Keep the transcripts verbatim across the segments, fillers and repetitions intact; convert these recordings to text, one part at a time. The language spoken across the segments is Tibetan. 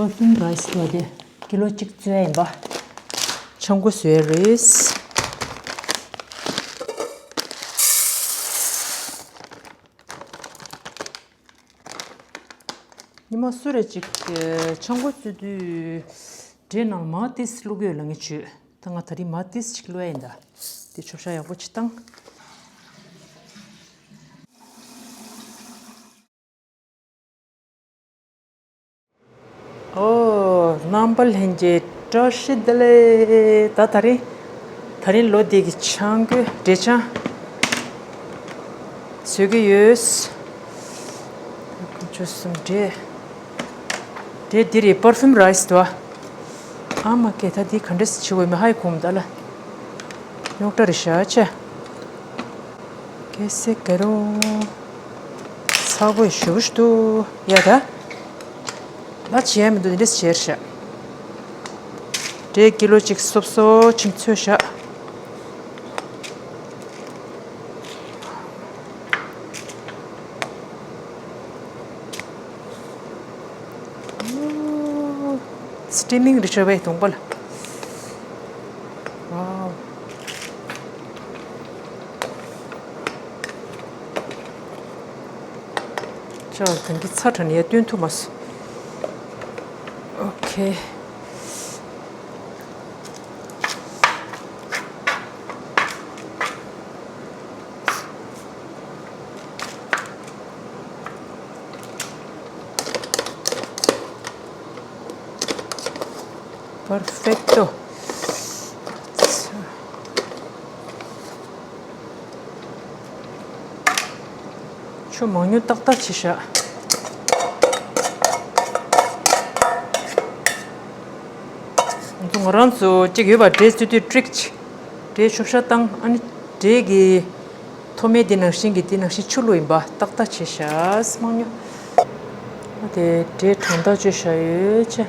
པར་ཕིའུམ་རའི་སི་དེ་ཀི་ལོ་གཅིག་བཙོས་ཡིན་པ། ཆང་བུ་བཟོས་རེད། ཉི་མ་སུ་རེ་གཅིག་ཆང་བུ་བཙོས་དུས་འབྲས་ནང་མར་ཏིས་བླུགས་ཡོད་ལ་ངས་བྱོས། ད་ང་ད་རིང་མར་ཏིས་གཅིག་བླུགས་ཡིན་ད། དེ་ཆོབ་ཤ་ཡག་པོ་ཅིག་བཏང་། ཨོ། རྣམ་པ་ལྷན་རྒྱས་བཀྲ་ཤིས་བདེ་ལེགས། ད་ད་རིང་། ད་རིང་ལོ་འདི་གི་ཆང་གི་འབྲས་ཆང་བཟོ་གི་ཡོད། ཁོང་ཚོ་གསུམ་འབྲས། འབྲས་འདི་རེད། པར་ཕིའུམ་རའི་སི་དོ། ཨ་མ་ཀེ་ད་འདི་ག་འདྲས་བྱེད་དགོས་མེད་ཧ་ཡི་གོམ་ད་ལ། རྙོག་དྲ་རེད་ཤག་ཆེ། ཀེ་སེ་ཀེ་རོ། ཚ་བོ་ཞུ་ཞུ་ཡ་ད། ལ་བྱེད་ཡ་མི་འདུག་འདི་འདྲས་བྱས་ཤག་འབྲས་ཀི་ལོ་གཅིག་སོབ་སོབ་ཆིང་ཚོས་ཤག་སི་ཊི་མིང་རེད་ཤག་བས་གདོང་པ་ལ། ཝའོ། ཅག་གང་གི་ཚ་དྲ་ནས་ཡར་བཏོན་ཐུབ་མ་སོང་། ཨོ་ཁེ། པར་ཕེག་ཏོ། ཆུ་མང་ཉུང་ཏག་ཏག་བྱས་ཤག་ང་ཚོ་ང་རང་ཚོ་གཅིག་ཡོད་པ་འབྲས་བཙོས་དུས་ཊི་རིག་ཅིག་འབྲས་ཆོབ་ཤ་བཏང་ཨ་ནི་འབྲས་ཀྱི་ཐོག་མའི་དེ་ནང་བཞིན་གྱི་དེ་ནང་བཞིན་ཆུ་བླུགས་ཡིན་པ་ཏག་ཏག་བྱས་ཤག་མང་ཉུང་། ཨ་དེ་འབྲས་གྲང་ཐག་བཅད་ཤག་ཡོད་ཆེ།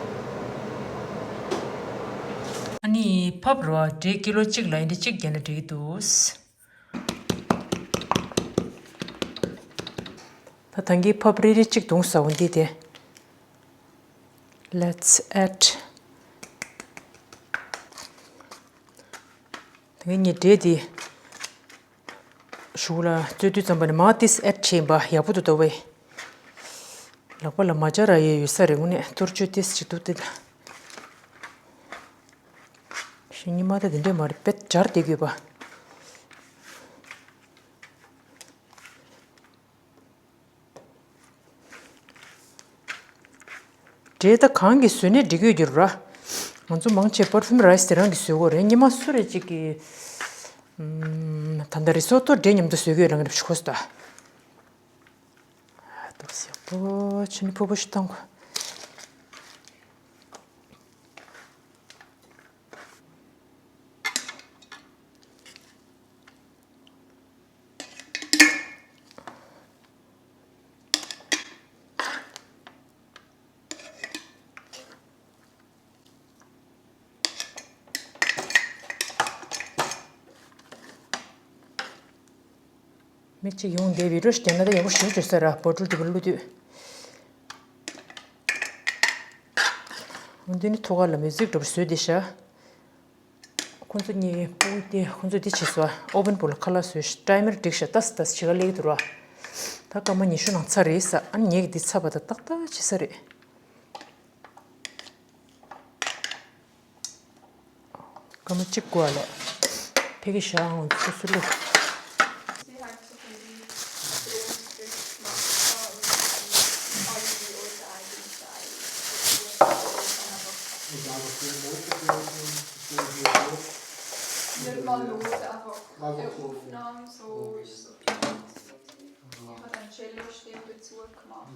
ཨ་ནི་ཕབ་རོ་འབྲས་ཀི་ལོ་གཅིག་ལ་ཡིན་འདི་གཅིག་བརྒྱབ་ན་འགྲིག་གི་འདུག་ད་ད་གིན་ཕབ་རེ་རེ་གཅིག་བརྡུངས་ས་འོ་འདི་དེ། Let's add. ད་གིན་ངས་འབྲས་འདི་གཞུག་ལ་བཙོས་དུས་ཙམ་པ་ནས་མར་ཏིས་ཨེཌ་བྱས་ཡིན་པ་ཡག་པོ་འདུག་ད་བས། ལག་པ་ལ་མ་སྦྱར་ཡས་ཡོད་ས་རེད་དངོས་གནས་གཏོར་བཅོས་ཏིས་ཅིག་འདུག་སྟེ། ཞེ་ཉི་མ་ད་དེ་འདྲས་མ་རེད། དཔེ་སྦྱར་བསྡད་དགོས་པ། འབྲས་ད་གང་གིས་བཟོས་ནས་འགྲིག་ཡོད་རྒྱུ་ར། ང་ཚོ་མང་ཆེ་པར་ཕིའུམ་རའི་སི་དེ་རང་གིས་བཟོས་ཀྱི་རེད། ཉི་མ་སུ་རེ་གཅིག་གིས། ཨམ། ད་ལྟ་རི་སོ་ཏོ་འབྲས་མཉམ་དུ་བཟོས་ཀྱི་ཡོད་ལ་ངས་རེ་བཞིན་གོ་སོང་ད། ཏོག་ཙམ་ཡག་པོ་ཕྱི་ནས་ཕུར་བུ་ཞིག་བཏང་གོ། མི་གཅིག་ཡོང་བསྡད་བི་ཌིའོ་ཞིག་བསྟན་ན་ད་ཡག་པོ་ཞེ་པོ་བྱེད་ས་ར་བོ་ཊལ་དེ་བ་བླུགས་དུས། འདི་ནི་ཐུག་ག་ལ་མི་ཛིག་འདྲ་པོ་བཟོས་བསྡད་ཤག་ཁོང་ཚོ་གཉིས་སྤུ་གུ་དེ་ཁོང་ཚོས་འདི་བྱས་སོང་ཨ། ཨོ་བན་པོ་ལ་ཁ་ལག་བཟོས་ཤག་ཊའི་མར་བསྒྲིགས་ཤག་ཏག་ཏག་ཏག་བྱེད་ག་སླེབས་ཀྱི་འདུག་ར། ད་སྐར་མ་ཉི་ཤུ་ནང་ཚར་རེད་ས། ཨ་ནི་ངེད་ཀྱི་འདི་ཚར་བ་ད་ཏག་ཏག་བྱེད་ས་རེད། སྐར་མ་གཅིག་འགོར་བ་ལ། ཕ་གི་ཞག་ཧོན་སོ་སོ་ལུགས། Nicht mal lose, einfach der Aufnahme so ist so viel. Ich habe einen Cello-Stimmbezug gemacht.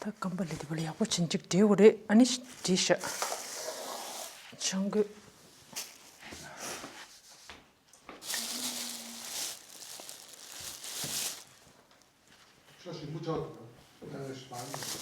ད་སྐམ་པ་ལས་དེ་བ་ལ་ཡག་པོ་བྱིན་ཅིག་འབྲས་བུ་རེད། ཨ་ནི་བྲིས་ཤག་ཆང་གོས། ཤ་ཞིམ་པོ་ཆགས་འདུག་ཨ་ནི་ཞིམ་པ་ནི།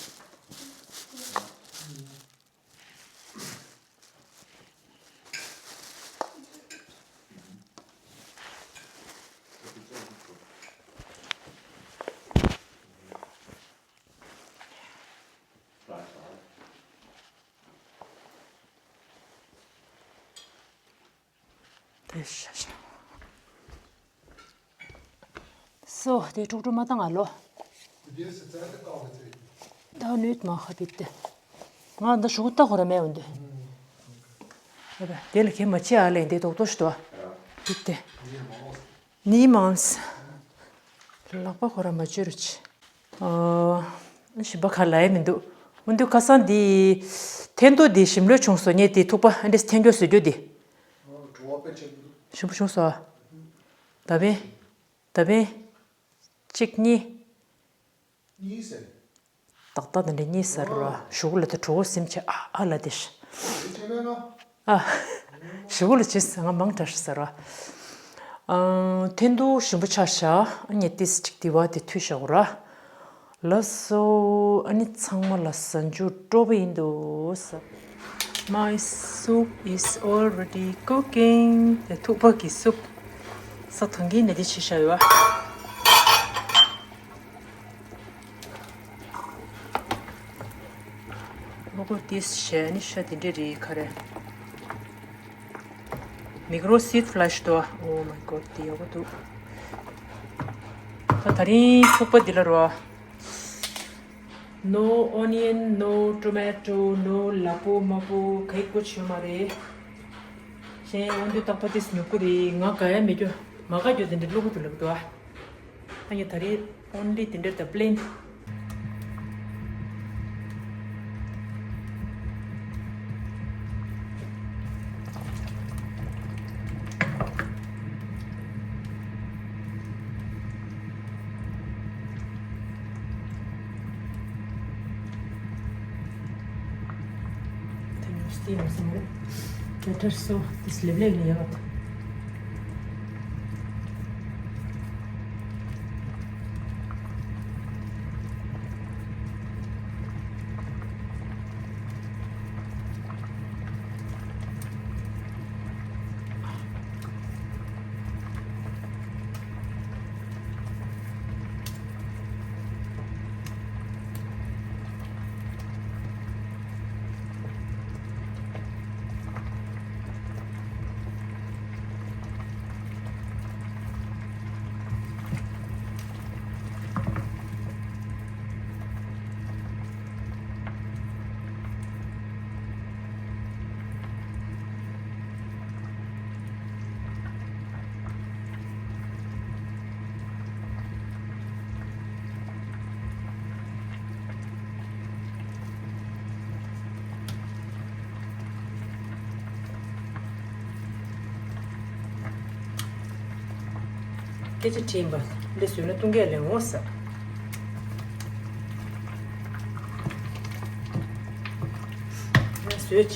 དེ་ཤ་ཤ། སོ་དེ་ཀྲུག་ཀྲུག་མ་བཏང་ཨ་ལོ། ད་ནུས་མ་ཧ་པིད་དེ། ང་འདི་ཞུགས་ལྟ་ཁོ་ར་མེད་འོན་ཏེ། དེ་ལ་ཁྱེད་མ་ཆེ་ཨ་ལེ་འདི་རྡོག་རྡོག་ཞིག་ཏུ། པིད་དེ། ནི་མང་སི། ལག་པ་ཁོ་ར་མ་བཅོས་རུ་ཆི། ཨོ། ཞིམ་པ་ག་ལ་ཡ་མི་འདུག་འོན་ཏེ་ཁ་སང་འདི། འཐེན་ཐོག་འདི་ཞིམ་ལོས་བྱུང་སོང་ངས་དེ་ཐུག་པ་ཨ་འདྲས་འཐེན་འགྱོ་བཟོས་རྒྱུ་འདི། ཞིམ་པོ་བྱུང་སོང་། ད་བན། ད་བན། གཅིག་གཉིས། གཉིས་ཟེར། ཏག་ཏག་དེ་འདྲ་གཉིས་ཟེར་ར་ཞུ་གུ་ལ་དེ་གྲོ་བོ་སེམས་ཆེ་ཨ་ཨ་ལ་དེ་ཤ། ཨ། ཞུ་གུ་ལ་ཅི་ཟེར་ང་མང་དྲགས་ཤ་ཟེར་ར། ཨ། འཐེན་ཐོག་ཞིམ་པོ་ཆགས་ཤག་ཨ་ནི་ཏིས་ཅིག་དེ་བ་དེ་འཐུས་ཤག་གོ་ར། ལགས་སོ། ཨ་ནི་ཚང་མ་ལ་གཟའ་མཇུག་སྤྲོ་པོ་ཡིན་འདུག་ཟེར། My soup is already cooking. དེ་ཐུག་པ་གི་སུབ། ས་ཐང་གི་ནས་དེ་ཆི་ཤ་ཡོད། ལོ་གོ་ཏིས་ཤ་ནི་ཤ་དེ་འདྲ་རེད་ག་རེ། མིག་རོ་སིད་ཕ་ལ་ཤ་དོ། Oh my god དེ་ཡག་པོ་འདུག་ད་ད་རིང་ཐུག་པ་འདི་ལ་རོ། No onion, no tomato, no ལ་ཕུག་མ་ཕུག་ག་ཡི་ཀོ་ཆོད་མ་རེད། གཞན་འོན་ཏེ་རྟག་པ་ཏིས་ཉོ་གི་རེད། ང་དགའ་ཡ་མེད་རྒྱུ་མ་དགའ་རྒྱུ་དེ་འདྲ་ལོ་གོ་དུ་ལབ་འདུག་ཨ་ནི་ད་རེས་only དེ་འདྲ་ད་plain། Better so this level area. སྐད་ཆ་དྲིས་པ་འདི་བཟོས་ན་བཏུང་གས་ལེན་འོང་ས། ང་བཟོས་བྱས་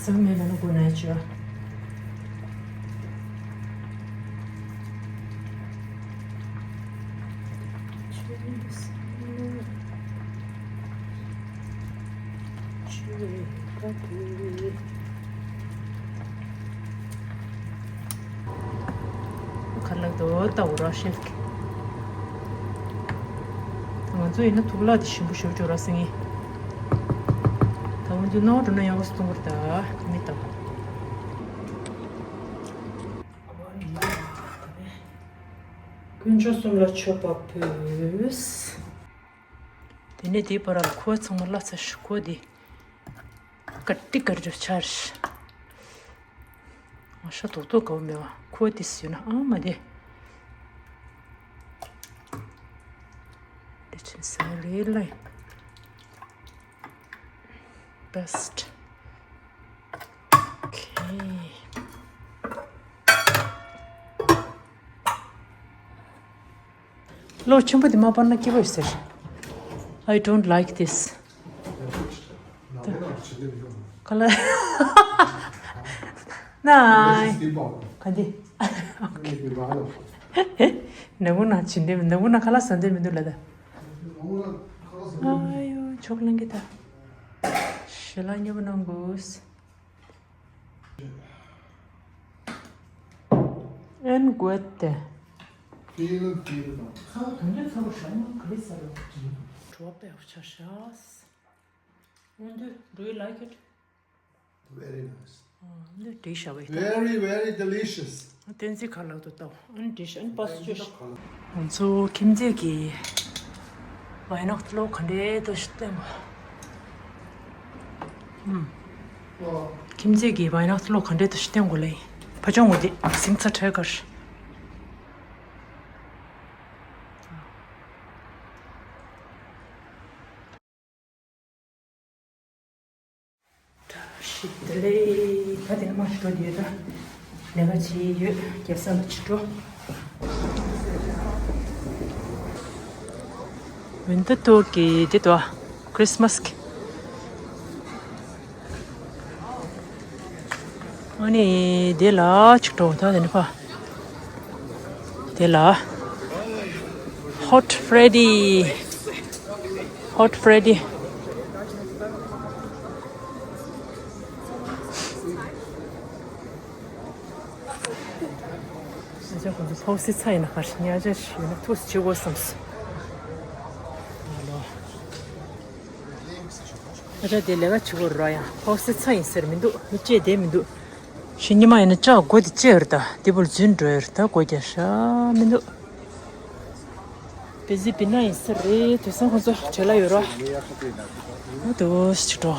ཟ་མེད་ན་ནི་དགོས་ན་བྱོས། ག་ལ་དོ་ལྟ་བུ་ར་ཤེས། ང་ཚོ་ཡིན་ན་ཐུག་ལག་དེ་ཞིམ་པོ་ཞེ་པོ་ཅིག་ར་སེང་ངེ། ད་ང་ཚོ་སྣང་བ་འགྲོ་ན་ཡག་པོ་སུ་གཏོང་གི་རེད་ད་མི་ལྟ་བུ། དཀོན་མཆོག་གསུམ་ལ་མཆོད་པ་ཕུལ། དེ་ནས་དེའི་བར་ལ་ཁོ་ཚང་མ་བརླག་ཚར་ཤག་ཁོ་དེ་ཀ་ཏི་ཀ་རུ་ཆར་ཤག་ང་ཤ་དོག་དོག་ག་བ་མེད་བ་ཁོ་དེ་ཟོས་ན་ཨ་མ་དེ། དེ་ཆེན་ས་རེད་ལ། Best. Okay. ལོ་ཆེན་པོ་དེ་མ་པར་ན་སྐྱིད་པོ་ཡོད་ཟེར། I don't like this. ག་ལ། ནའི། ག་འདི། ནག་པོ་ན་བྱིན་འདྲེ་མི་ནག་པོ་ན་ཁ་ལག་ཟ་འདོད་མི་འདུག་ལ་ད། ཨ་ཡོ་ཆོག་ལང་གི་ད། ཞེ་ལ་ཉོ་བ་ནང་གོས། ཨན་གོད་དེ། ཚ་བོ་དོན་དུ་ཚ་བོ་ཞང་མ་ག་རེ་ཟ་རོ། བྲོ་བ་པའི་ཆ་ཤས། འོན་ཏེ། Do you like it? Very nice. འདི་འགྲིག་ཤག་བས། Very, very delicious. བསྟན་འཛིན་ག་ལག་ཏུ་བཏང་། ཨན་འགྲིག་ཤག་ཨན་པ་སུ་ཅོ་ཤག་ང་ཚོ་ཁྱིམ་མཚེས་ཀྱི་བའི་ནག་ལོ་ག་འདྲའི་ཏོ་ཞིག་བསྟན་པ། ཨུམ། ཁྱིམ་མཚེས་ཀྱི་བའི་ནག་ལོ་ག་འདྲའི་ཏོ་ཞིག་བསྟན་དགོས་ལེ། ཕ་ཆུང་ངོ་དེ་སིང་ཚ་ཁྲལ་དཀར། ཞིག་དེ་ལས་ཕ་དེ་ནས་མ་ཞིག་འགྲོ་དེ་ད་ལས་ཀ་བྱེད་ཡོད་རྒྱལ་ས་ལ་ཅིག་འགྲོ། ཝིན་ཊར་ཊུར་གི་དེ་དོ་ཁྲིས་མས་གི། ཨ་ནི་དེ་ལ་ཅིག་འགྲོ་ད་དེ་ནས་ཕ། དེ་ལ། Hot Freddy. Hot Freddy. ང་ཚོ་ཁོང་ཚོ་ཕོག་སི་ཚ་ཡིན་ན་ག་ཞིག་ཉལ་ཆ་ཞིག་ཡོད་ན་ཐུགས་སུ་ཆུད་དགོས་བསམས། ཨ་ལོ། ཨ་ཅག་དེ་ལས་ཀ་བྱེད་དགོས་ར་ཡང་ཕོག་སི་ཚ་ཡིན་ཟེར་མི་འདུག་མི་བཅད་བསྡད་མི་འདུག་ཤི་ཉི་མ་ཡིན་ན་ལྕགས་སྒོ་དེ་བཅད་རེད་ད། དེ་བུར་རྫུན་འགྲོ་ཡོད་རེད་ད། སྒོ་རྒྱག་ཤ་མི་འདུག་བི་ཟི་བི་ན་ཡིན་ས་རེད། དུས་སང་ཁོང་ཚོ་བྲེལ་ལ་ཡོད་ར། ཨ་དོ་ཞིག་འགྲོ།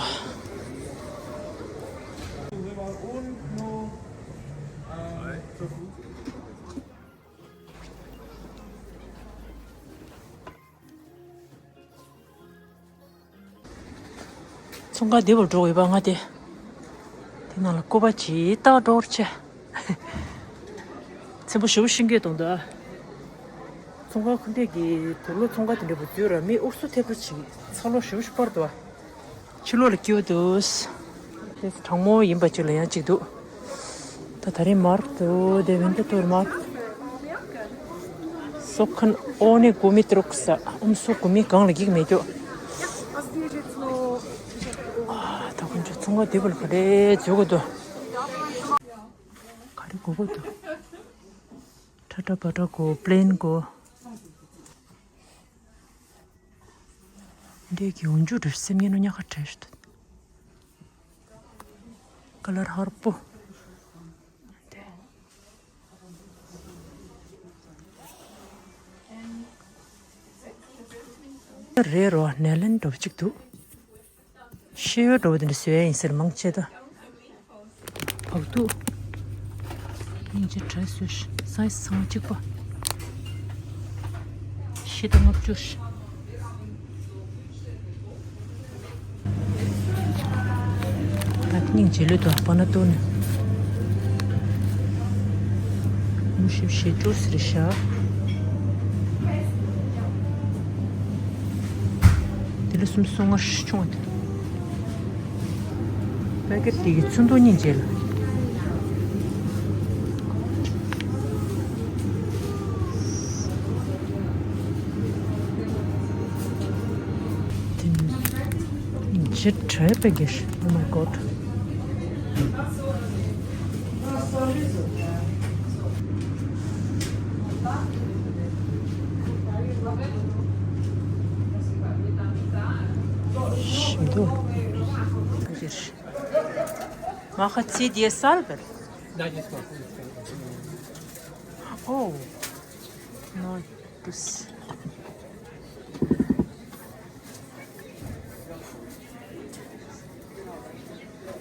ཚོང་ཁང་འདི་བར་འགྲོ་དགོས་པ་ང་དེ། དེ་ནང་ལ་སྐུད་པ་ཇི་ལྟར་འགྲོ་བར་བྱས། ཚན་པོ་ཞེ་པོ་ཤིང་སྐད་གཏོང་འདུག་ཚོང་ཁང་ཁོ་འདྲས་ཀྱི་དུག་ལོག་ཚོང་ཁང་དེ་འདྲ་བུ་འཛུལ་ར་མི་ཨུག་སུ་ཐེབས་འགྲོ་བྱེད་ཚ་ལོ་ཞེ་པོ་ཞིག་སྤར་འདུག་ཕྱི་ལོགས་ལ་སྐྱིད་པོ་འདུག་དེ་གྲང་མོ་ཡིན་པ་ཅིག་ལ་ཡང་ཅིག་འདུག་ད་ད་རིང་མར་དུ་དེ་ཝིན་ཊར་ཊུར་མར། སོ་ཁན་ཨོ་ནེ་གུ་མི་ཏྲུག་ས་ཨུམ་སུ་གུ་མི་གང་ལ་གིག་མེད་ཀྱོ། ཨ་ད་ཁོང་ཚོ་ཚོང་ཁང་དེ་བུ་ལ་ག་རེ་འཛུལ་གོ་འདུག་ག་རེ་གོ་གོ་འདུག་ཁྲ་ཁྲ་བ་ཁྲ་གོ་པི་ལེན་གོ། འདྲེ་གི་འོན་ཇུ་རེ་སེམས་ཉེ་ནོ་ཉག་ཁ་བྲལ་ཤི་ཏུ། ཀ་ལར་ཧར་པོ། རེད་རོ་ནེ་ལན་འགྲོ་གཅིག་འདུག་ཤེས་ཡོད་འགྲོ་བ་དེ་འདྲ་བཟོས་ཡ་ཡིན་ཟེར་མང་ཆེ་ད། བག་ཐུག་སྙིང་རྗེ་དྲག་ཟོས་ཤིང་སའི་སང་གཅིག་པ། ཤི་ད་ལྔ་བཅུ་ཤི། ད་སྙིང་རྗེ་ལོས་དོ་པ་ན་ཏོ་ནི། མུ་ཤིབ་ཞེ་བཅུར་ཟེར་ཤག་དེ་ལ་སུམ་སོ་ལྔ་ཤི་ཆུང་བ་དེ། པེ་ཀེ་ཊི་དེ་གི་ཚོན་མདོག་གཉིས་མཇལ། དེ་ཇེ་དྲག་པེ་ཀེ་ཊི། Oh my God. ཞིམ་འདུག་མ་ཁ་ཚིག་དེ་སལ་བར། Oh, no, this.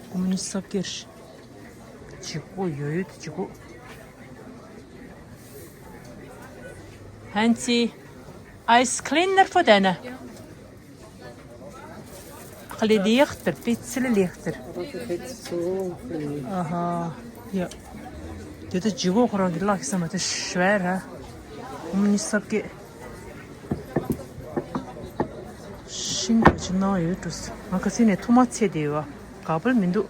ཀུ་མུ་ནི་སབ་ཀེར། ཅི་གོ་ཡོད་ཡོད་ཅི་གོ། ཧན་ཙི། Ice cleaner for dinner. ཨ་ལེ་ལེགས་ཏེར་པི་ཚི་ལེ་ལེགས་ཏེར། ཨ་ཧ། ཡ། དེ་ད་ཇི་གོ་ཁོ་རང་གི་ལག་ས་མ་དེ་ཤ་ར། ཨུམ་ནི་སབ་ཀེ། ཤིང་ག་ཅི་ན་ཡོད་འགྲོ་སི། ང་ཁ་སི་ནས་ཐུ་མ་ཚེ་དེ་ཡོད་ག་པལ་མི་འདུག་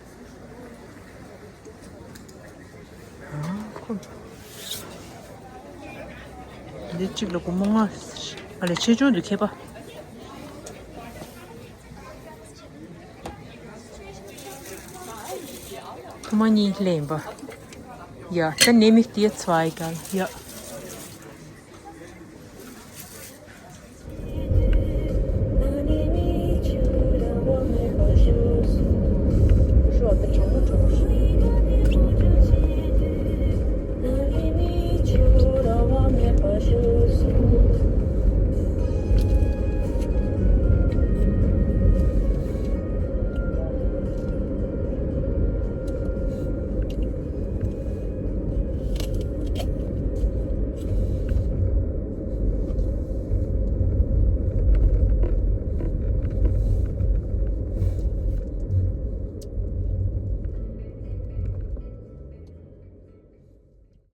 འདི་གཅིག་ལ་སྒོར་མོ་ལྔ། ཨ་ལས་ཆེ་ཆུང་དུ་ཁྱད་པར། ཁུག་མ་གཉིས་ལེན་པ། ཡ་ད་ནེ་མི་ཏི་ཚ་ཡི་ག་ཡ།